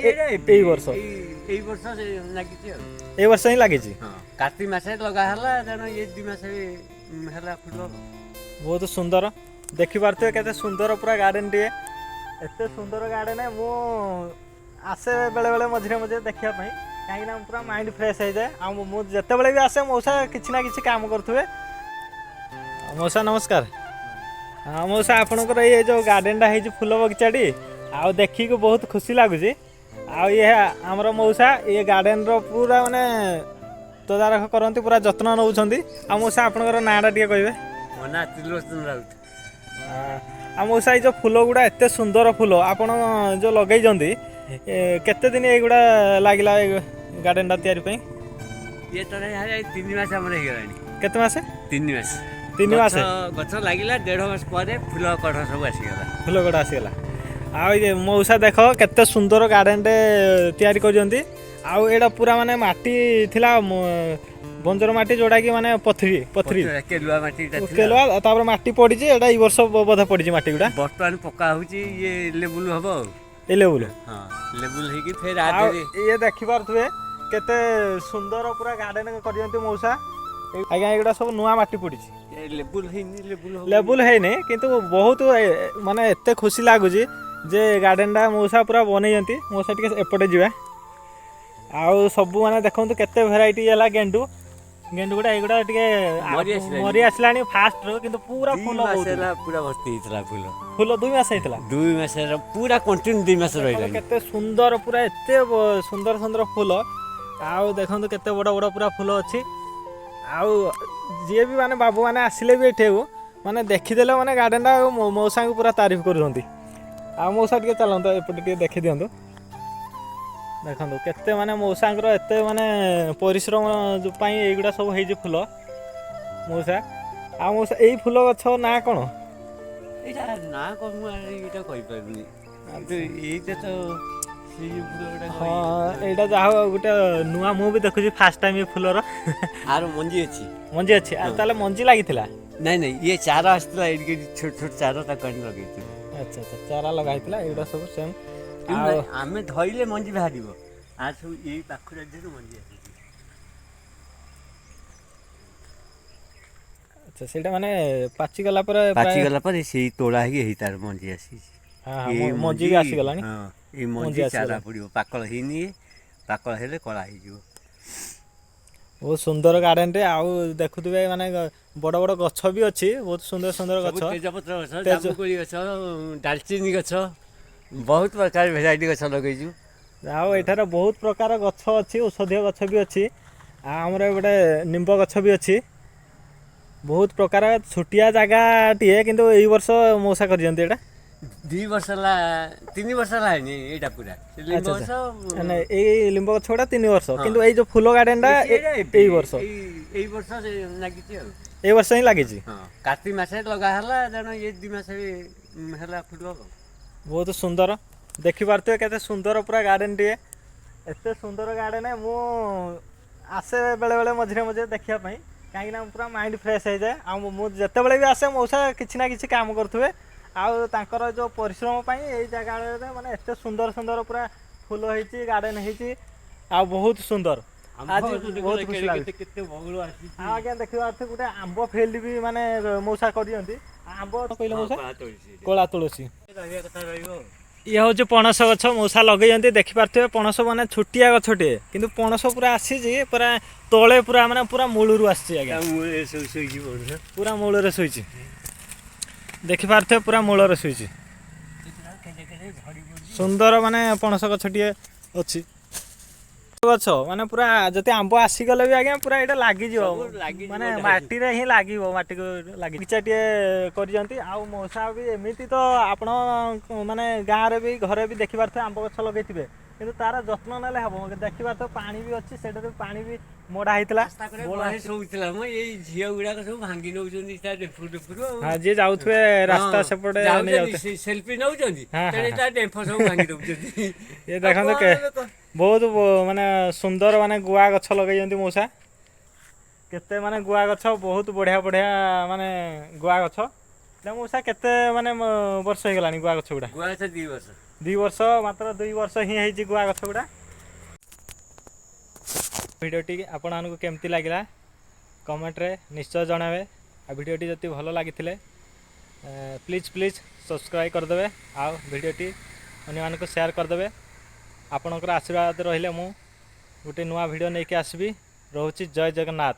ଏଇଟା ଏବେ, ଏଇ ବର୍ଷ? ଏଇ ବର୍ଷ ସେ ଲାଗିଛି ଆଉ। ଏଇ ବର୍ଷ ହିଁ ଲାଗିଛି? ହଁ, କାର୍ତ୍ତିକ ମାସରେ ଲଗା ହେଲା, ତେଣୁ ଇଏ 2 ମାସ ହେଲା ଫୁଲ। ବହୁତ ସୁନ୍ଦର। ଦେଖିପାରୁଥିବେ କେତେ ସୁନ୍ଦର ପୁରା ଗାର୍ଡେନଟିଏ। ଏତେ ସୁନ୍ଦର ଗାର୍ଡେନ, ମୁଁ ଆସେ ବେଳେବେଳେ ମଝିରେ ମଝିରେ ଦେଖିବା ପାଇଁ, କାହିଁକିନା ପୁରା ମାଇଣ୍ଡ ଫ୍ରେଶ୍ ହେଇଯାଏ। ଆଉ ମୁଁ ଯେତେବେଳେ ବି ଆସେ, ମଉସା କିଛି ନା କିଛି କାମ କରୁଥିବେ। ମଉସା, ନମସ୍କାର। ହଁ ମଉସା, ଆପଣଙ୍କର ଏଇ ଯେଉଁ ଗାର୍ଡେନଟା ହେଇଛି, ଫୁଲ ବଗିଚାଟି, ଆଉ ଦେଖିକି ବହୁତ ଖୁସି ଲାଗୁଛି। ଆଉ ଇଏ ଆମର ମଉସା, ଇଏ ଗାର୍ଡେନର ପୁରା ମାନେ ତଦାରଖ କରନ୍ତି, ପୁରା ଯତ୍ନ ନେଉଛନ୍ତି। ଆଉ ମଉସା, ଆପଣଙ୍କର ନାଁଟା ଟିକେ କହିବେ? ମୋ ନାଁ ତ୍ରିଲୋଚନ ରାଉତ। ଆଉ ମଉସା, ଏଇ ଯେଉଁ ଫୁଲ ଗୁଡ଼ା, ଏତେ ସୁନ୍ଦର ଫୁଲ ଆପଣ ଯେଉଁ ଲଗେଇଛନ୍ତି, କେତେ ଦିନ ଏଇଗୁଡ଼ା ଲାଗିଲା ଏ ଗାର୍ଡେନଟା ତିଆରି ପାଇଁ? ଇଏ ତ ଏଇ 3 ମାସ ଆମର ହେଇଗଲାଣି। କେତେ ମାସ? 3 ମାସ। 3 ମାସ? ଗଛ ଲାଗିଲା, ଦେଢ଼ ମାସ ପରେ ଫୁଲ କଢ଼ ସବୁ ଆସିଗଲା। ଫୁଲ କଢ଼ ଆସିଗଲା। ଆଉ ଏଇ ମଉସା ଦେଖ, କେତେ ସୁନ୍ଦର ଗାର୍ଡେନଟେ ତିଆରି କରିଛନ୍ତି। ଆଉ ଏଇଟା ପୁରା ମାନେ ମାଟି ଥିଲା, ବଞ୍ଜର ମାଟି, ଯୋଉଟାକି ମାନେ ପଥରୀ ପଥରୀ। କେଲୁଆ ମାଟିଟା ଥିଲା। କେଲୁଆ, ତାପରେ ମାଟି ପଡ଼ିଛି। ଏଇଟା ଏଇ ବର୍ଷ ବୋଧେ ପଡ଼ିଛି ମାଟି ଗୁଡ଼ା। ବର୍ତ୍ତମାନ ପକା ହଉଛି, ଇଏ ଲେବୁଲ ହବ ଆଉ। ଏଇ ଲେବୁଲ? ହଁ, ଲେବୁଲ ହେଇକି ଫେର ଆଉ ଆଦେହରେ ଇଏ ଦେଖିପାରୁଥିବେ, କେତେ ସୁନ୍ଦର ପୁରା ଗାର୍ଡେନ କରିଛନ୍ତି ମଉସା। ଆଜ୍ଞା, ଏଗୁଡ଼ା ସବୁ ନୂଆ ମାଟି ପଡ଼ିଛି? ଏ ଲେବୁଲ ହେଇନି, ଲେବୁଲ ହବ। ଲେବୁଲ ହେଇନି, କିନ୍ତୁ ବହୁତ ମାନେ ଏତେ ଖୁସି ଲାଗୁଛି ଯେ ଗାର୍ଡେନଟା ମଉସା ପୁରା ବନେଇଛନ୍ତି। ମଉସା, ଟିକେ ଏପଟେ ଯିବା। ଆଉ ସବୁ ମାନେ ଦେଖନ୍ତୁ, କେତେ ଭେରାଇଟି ହେଲା ଗେଣ୍ଡୁ। ଗେଣ୍ଡୁ ଗୁଡ଼ା, ଏଇଗୁଡ଼ା ଟିକେ ମରି ଆସିଲାଣି। ମରି ଆସିଲାଣି ଫାଷ୍ଟରୁ, କିନ୍ତୁ ପୁରା ଦି ଫୁଲ ମାସ ବହୁତ। ହେଲା ପୁରା ଭର୍ତ୍ତି ହେଇଥିଲା ଫୁଲ। ଫୁଲ 2 ମାସ ହେଇଥିଲା? 2 ମାସ ହେଲା, ପୁରା କଣ୍ଟିନ୍ୟୁ 2 ମାସ ରହିଲାଣି। କେତେ ସୁନ୍ଦର ପୁରା, ଏତେ ସୁନ୍ଦର ସୁନ୍ଦର ଫୁଲ। ଆଉ ଦେଖନ୍ତୁ, କେତେ ବଡ଼ ବଡ଼ ପୁରା ଫୁଲ ଅଛି। ଆଉ ଯିଏ ବି ମାନେ ବାବୁମାନେ ଆସିଲେ ବି ଏଠିକୁ ମାନେ ଦେଖିଦେଲେ ମାନେ ଗାର୍ଡେନଟା, ମଉସାଙ୍କୁ ପୁରା ତାରିଫ କରୁଛନ୍ତି। ଆଉ ମଉସା, ଟିକେ ଚାଲନ୍ତୁ, ଏପଟେ ଟିକେ ଦେଖିଦିଅନ୍ତୁ। ଦେଖନ୍ତୁ, କେତେ ମାନେ ମଉସାଙ୍କର ଏତେ ମାନେ ପରିଶ୍ରମ ଯୋଉ ପାଇଁ ଏଇଗୁଡ଼ା ସବୁ ହେଇଛି ଫୁଲ ମଉସା। ଆଉ ମଉସା, ଏଇ ଫୁଲ ଗଛ ନାଁ କ'ଣ? ଏଇଟା ନା କଣ, ମୁଁ ଏଇଟା କହିପାରିବିନି, କିନ୍ତୁ ଏଇଟା ତ ସେଇ ଯୋଉ ଫୁଲ ଗୁଡାକ। ହଁ, ଏଇଟା ଯାହା ହଉ ଗୋଟେ ନୂଆ, ମୁଁ ବି ଦେଖୁଛି ଫାର୍ଷ୍ଟ ଟାଇମ୍ ଏ ଫୁଲର। ଆର ମଞ୍ଜି ଅଛି। ମଞ୍ଜି ଅଛି? ଆଉ ତାହେଲେ ମଞ୍ଜି ଲାଗିଥିଲା? ନାଇଁ ନାଇଁ, ଇଏ ଚାରା ଆସିଥିଲା ଏଇଠି, ଛୋଟ ଛୋଟ ଚାରା, ତାକୁ ଆଣି ଲଗେଇଥିଲୁ। ଆଚ୍ଛା, ଚାରା ଲଗା ହେଇଥିଲା। ଏଇଗୁଡ଼ା ସବୁ ସେମ୍। କିନ୍ତୁ ଆଉ ନାଇଁ, ଆମେ ଧଇଲେ ମଞ୍ଜି ବାହାରିବ। ଆଉ ସବୁ ଏଇ ପାଖୁଡ଼ା ଦେହରୁ ମଞ୍ଜି ଆସିଛି। ଆଚ୍ଛା, ସେଇଟା ମାନେ ପାଚିଗଲା ପରେ ପାଚିଗଲା ପରେ ସେଇ ତୋଳା ହେଇକି ହେଇ ତାର ମଞ୍ଜି ଆସିଛି। ହଁ, ଏଇ ମଞ୍ଜି ବି ଆସିଗଲାଣି। ହଁ, ଏଇ ମଞ୍ଜି ମଞ୍ଜି ଚାରା ଆସିଗଲାଣି। ପଡ଼ିବ। ପାକଳ ହେଇନି ଇଏ। ପାକଳ ହେଲେ କଳା ହେଇଯିବ। ବହୁତ ସୁନ୍ଦର ଗାର୍ଡେନଟେ। ଆଉ ଦେଖୁଥିବେ, ମାନେ ବଡ଼ ବଡ଼ ଗଛ ବି ଅଛି, ବହୁତ ସୁନ୍ଦର ସୁନ୍ଦର ସବୁ ଗଛ। ତେଜପତ୍ର ଗଛ, ଜାମୁକୋଳି ଗଛ, ଡାଲଚିନି ଗଛ, ବହୁତ ପ୍ରକାର ଭେରାଇଟି ଗଛ ଲଗେଇଛୁ। ଆଉ ଏଠାରେ ବହୁତ ପ୍ରକାର ଗଛ ଅଛି, ଔଷଧୀୟ ଗଛ ବି ଅଛି। ଆଉ ଆମର ଗୋଟେ ନିମ୍ବ ଗଛ ବି ଅଛି। ବହୁତ ପ୍ରକାର। ଛୋଟିଆ ଜାଗାଟିଏ, କିନ୍ତୁ ଏଇ ବର୍ଷ ମଉସା କରିଛନ୍ତି ଏଇଟା। 2 ବର୍ଷ ହେଲା, 3 ବର୍ଷ ହେଲା ହେଇନି ଏଇଟା ପୁରା ସେ ଲିମ୍ବ ଗଛ। ମାନେ ଏଇ ଲିମ୍ବ ଗଛ ଗୁଡ଼ା 3 ବର୍ଷ? ହଁ। କିନ୍ତୁ ଏଇ ଯୋଉ ଫୁଲ ଗାର୍ଡେନଟା ଏଇଟା ଏବେ, ଏଇ ବର୍ଷ? ଏଇ ବର୍ଷ ସେ ଲାଗିଛି ଆଉ। ଏଇ ବର୍ଷ ହିଁ ଲାଗିଛି? ହଁ, କାର୍ତ୍ତିକ ମାସରେ ଲଗା ହେଲା, ତେଣୁ ଇଏ 2 ମାସ ହେଲା ଫୁଲ। ବହୁତ ସୁନ୍ଦର। ଦେଖିପାରୁଥିବେ, କେତେ ସୁନ୍ଦର ପୁରା ଗାର୍ଡେନଟିଏ। ଏତେ ସୁନ୍ଦର ଗାର୍ଡେନ, ମୁଁ ଆସେ ବେଳେବେଳେ ମଝିରେ ମଝିରେ ଦେଖିବା ପାଇଁ, କାହିଁକିନା ପୁରା ମାଇଣ୍ଡ ଫ୍ରେଶ୍ ହେଇଯାଏ। ଆଉ ମୁଁ ଯେତେବେଳେ ବି ଆସେ, ମଉସା କିଛି ନା କିଛି କାମ କରୁଥିବେ। ଆଉ ତାଙ୍କର ଯେଉଁ ପରିଶ୍ରମ ପାଇଁ ଏଇ ଜାଗାରେ ମାନେ ଏତେ ସୁନ୍ଦର ସୁନ୍ଦର ପୁରା ଫୁଲ ହେଇଛି, ଗାର୍ଡେନ ହେଇଛି, ଆଉ ବହୁତ ସୁନ୍ଦର। ଆଜି ବହୁତ ଖୁସି ଲାଗୁଛି। କେତେ କେତେ ବଗଳ ଆସିଛି। ଆଉ ଆଜ୍ଞା, ଦେଖିପାରୁଥିବେ, ଗୋଟେ ଆମ୍ବ ଫିଲ୍ଡ ବି ମାନେ ମଉସା କରିଛନ୍ତି। ଆମ୍ବ କହିଲେ ମଉସା? କଳା ତୁଳସୀ। କଳା ତୁଳସୀ। ରହିବା କଥା ରହିବ ଆଉ। ଇଏ ହେଉଛି ପଣସ ଗଛ ମଉସା ଲଗେଇଛନ୍ତି। ଦେଖିପାରୁଥିବେ, ପଣସ ମାନେ ଛୋଟିଆ ଗଛଟିଏ, କିନ୍ତୁ ପଣସ ପୁରା ଆସିଛି, ପୁରା ତଳେ, ପୁରା ମାନେ ପୁରା ମୂଳରୁ ଆସିଛି ଆଜ୍ଞା। ତା ମୂଳରେ ସବୁ ଶୋଇଛି ପଣସ। ପୁରା ମୂଳରେ ଶୋଇଛି। ଦେଖିପାରୁଥିବେ, ପୁରା ମୂଳରେ ଶୋଇଛି। କେତେ କେତେ ଝଡ଼ି ପଡୁଛି। ସୁନ୍ଦର ମାନେ ପଣସ ଗଛଟିଏ ଅଛି। ଗଛ ମାନେ ପୁରା ଯଦି ଆମ୍ବ ଆସିଗଲେ ବି ଆଜ୍ଞା, ପୁରା ଏଇଟା ଲାଗିଯିବ। ସବୁ ଲାଗିଯିବ। ମାନେ ଢାଳି। ମାଟିରେ ହିଁ ଲାଗିବ, ମାଟିକୁ ଲାଗି ବଗିଚାଟିଏ କରିଛନ୍ତି। ଆଉ ମଉସା ବି ଏମିତି ତ ଆପଣ ମାନେ ଗାଁରେ ବି, ଘରେ ବି ଦେଖିପାରୁଥିବେ, ଆମ୍ବ ଗଛ ଲଗେଇଥିବେ, କିନ୍ତୁ ତାର ଯତ୍ନ ନେଲେ ହବ। ଦେଖିପାରୁଥିବେ, ପାଣି ବି ଅଛି, ସେଠାରେ ପାଣି ବି ମଡ଼ା ହେଇଥିଲା। ରାସ୍ତା କଡ଼େ ବହେ ଶୋଉଥିଲା ମ, ଏଇ ଝିଅ ଗୁଡାକ ସବୁ ଭାଙ୍ଗି ନଉଛନ୍ତି ତା ଡେମ୍ଫୁ ଡେମ୍ଫୁରୁ ଆଉ। ହଁ, ଯିଏ ଯାଉଥିବେ ରାସ୍ତା ହଁ, ସେପଟେ ଯାଉଛନ୍ତି, ନେଇଯାଉଥିବେ। ସେଲ୍ଫି ନଉଛନ୍ତି। ତେଣୁ ତା ଡେମ୍ଫ ସବୁ ଭାଙ୍ଗି ଦଉଛନ୍ତି। ଇଏ ଦେଖନ୍ତୁ, ଆଉ କଣ ଲୋକ? ବହୁତ ମାନେ ସୁନ୍ଦର ମାନେ ଗୁଆ ଗଛ ଲଗେଇଛନ୍ତି ମଉସା। କେତେ ମାନେ ଗୁଆ ଗଛ, ବହୁତ ବଢିଆ ବଢିଆ ମାନେ ଗୁଆ ଗଛ। ଏଇଟା ମଉସା, କେତେ ମାନେ ବର୍ଷ ହେଇଗଲାଣି ଗୁଆ ଗଛ ଗୁଡ଼ା? ଗୁଆ ଗଛ 2 ବର୍ଷ। 2 ବର୍ଷ, ମାତ୍ର 2 ବର୍ଷ ହିଁ ହେଇଛି ଗୁଆ ଗଛ ଗୁଡ଼ା। ଭିଡ଼ିଓଟି ଆପଣମାନଙ୍କୁ କେମିତି ଲାଗିଲା, କମେଣ୍ଟରେ ନିଶ୍ଚୟ ଜଣାଇବେ। ଆଉ ଭିଡ଼ିଓଟି ଯଦି ଭଲ ଲାଗିଥିଲେ, ପ୍ଲିଜ୍ ପ୍ଲିଜ୍ ସବସ୍କ୍ରାଇବ୍ କରିଦେବେ ଆଉ ଭିଡ଼ିଓଟି ଅନ୍ୟମାନଙ୍କୁ ସେୟାର କରିଦେବେ। ଆପଣଙ୍କର ଆଶୀର୍ବାଦ ରହିଲେ ମୁଁ ଗୋଟେ ନୂଆ ଭିଡ଼ିଓ ନେଇକି ଆସିବି। ରହୁଛି, ଜୟ ଜଗନ୍ନାଥ।